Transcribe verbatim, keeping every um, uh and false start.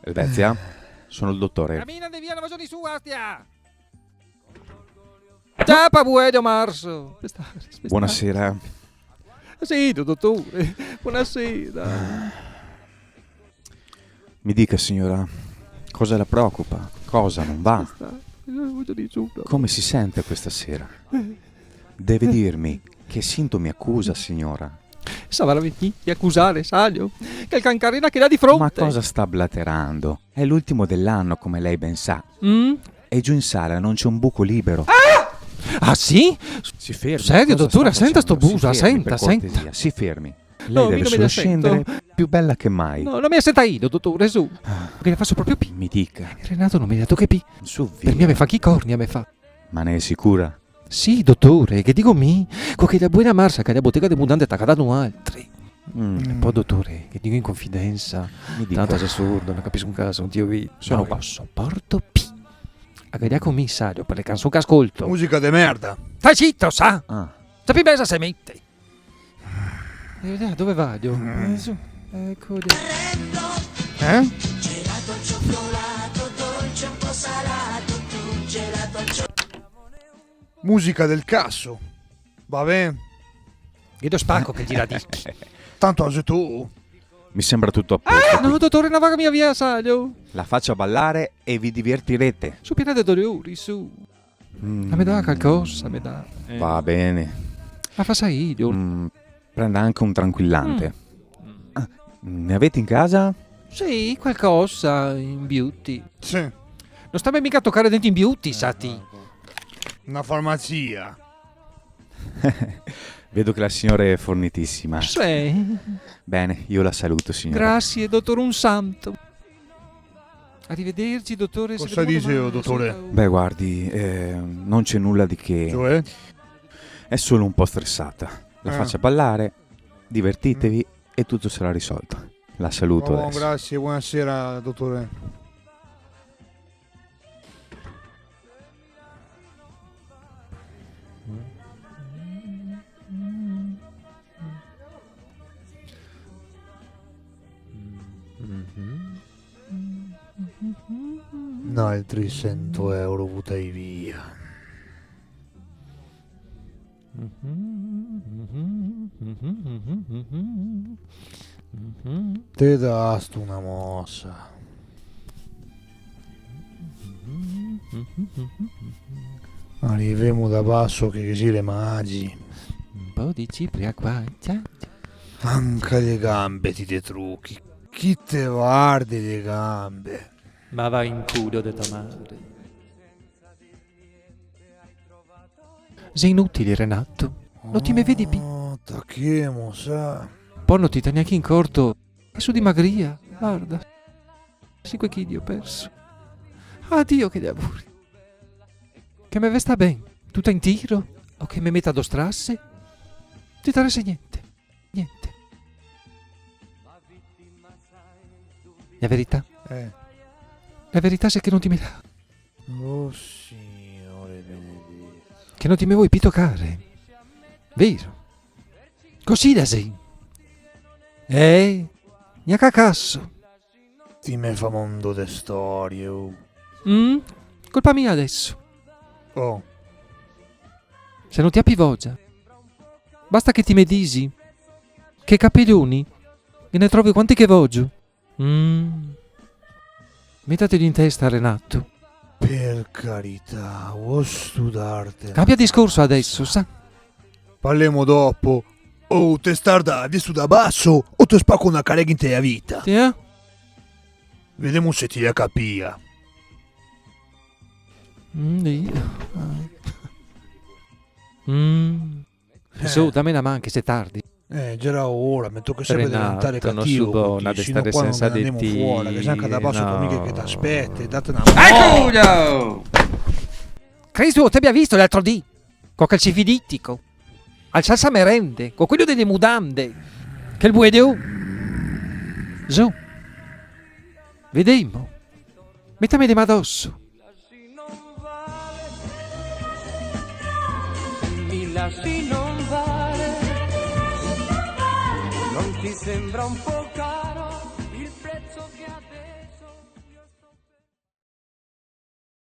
Elvezia, sono il dottore. Caminate via, no v'ajo nisuni, ostia! Ciapa, buedo marso! Spetà, spetà. Buonasera. Sì, dotore. Buonasera. Mi dica, signora, cosa la preoccupa? Cosa non va? Spetà, eh, vojo dir subito. Come si sente questa sera? Deve dirmi che sintomi accusa, signora. Sa, varda, mi, mi acusare, saio, che el cancarina che l'à de fronte. Ma cosa sta blaterando? È l'ultimo dell'anno, come lei ben sa. Mm? E giù in sala non c'è un buco libero. Ah! Ah, sì? Si fermi. Serio, dotore, senta sto buso, senta, senta. Cosa sta facendo? Si fermi, per cortesia, si fermi. Lei deve solo scendere più bella che mai. No, no me la senta io, dotore, su. Ah. Che la faso proprio pi. Mi dica. Renato no me la toca pi. Su, via. Per mi me fa chi cornia, me fa. Ma ne è sicura? Sì, dotore, che digo mi, co chela buena marsa che la botega de mudande tacada a nualtri. Mm. E po', dotore, che digo in confidensa, mi dica. Tanto xe sordo, no capiso un caso, Dio mio. Sono qua. No la soporto pi. A gaglià comisario per le canzoni che ascolto. Musica de merda. Sta zito, sa? Ah. Sta pi mesa se mete. Eh, dai, dove vado? Mm. Eh, su. Eco lì. Eh? Musica del caso. Va ben. Che do spaco che gira dichi. Tanto aze tu. Mi sembra tutto a posto. Ah! No, dotore, no vaga mia via, saio. La faccia ballare e vi divertirete. Su, piena de dolori, su. Mm. La me dà calcosa, me dà. Eh. Va bene. La fasa io. Mm, prenda anche un tranquillante. Mm. Ah, ne avete in casa? Sì, qualcosa in beauty. Sì. No sta mica tocare dentro in beauty, sa ti. Na farmacia. Vedo che la signora è fornitissima. Sì. Bene, io la saluto, signora. Grazie, dottor un santo. Arrivederci, dottore. Cosa dice, dottore? Beh, guardi, eh, non c'è nulla di che. Cioè? È solo un po' stressata. La faccia ballare, divertitevi e tutto sarà risolto. La saluto adesso. Grazie, buonasera, dottore. N'altri sento euro butai via. Te dastu na mosa. Arivemo da baso che, che ghe xe le magi. Un po' de cipria qua, ciao. Anca le gambe ti te truchi. Chi te varde le gambe? Ma va in culo de to madre. Xe inutile, Renato. No ti me vedi pi. Ah, tachemo, sa. Po no ti te gnanca incorto. Che so dimagria, varda. Sinque chili go perso. Adio, che labori. Che me vesta ben, tuta in tiro, o che me meta do strase? Ti te rese gnente. Gnente. La verità? Eh. La verità xe che no ti me la... Oh, Signore benedeto. Che no ti me vol pi tocare. Vero? Cusì la xe. Eh? Gnanca caso. Ti me fa mondo de storie, oh. Mm? Colpa mia deso. Oh. Se no ti ga pi vogia. Basta che ti me disi che capeloni ghe ne trovo quanti che vojo. Mm. Metateli in testa, Renato. Per carità, vuo studartela? Cambia discorso deso, sa? Parlemo dopo. O te starda de stu da baso, o te spaco na carega inte la vita. Sì, eh? Vedemo se ti la capia. Mm, dì. Ah. Mm. Eh. Su, dame na man che xe tardi. Eh, gera ora, me toca senpre deventare cativo, Renato, no so bona de stare sensa de ti, no. Parché se no qua no ghe ne andemo fora, che xe anca da baso famighe che te speta, date na man. Eco! Cristo, te gavea visto l'altro dì? Co quel cividitico. Al salsa merende, co quelo dele mudande. Quel buedeo. Zo. Vedemo. Metame le man doso. Así non vale. Non ti sembra un po'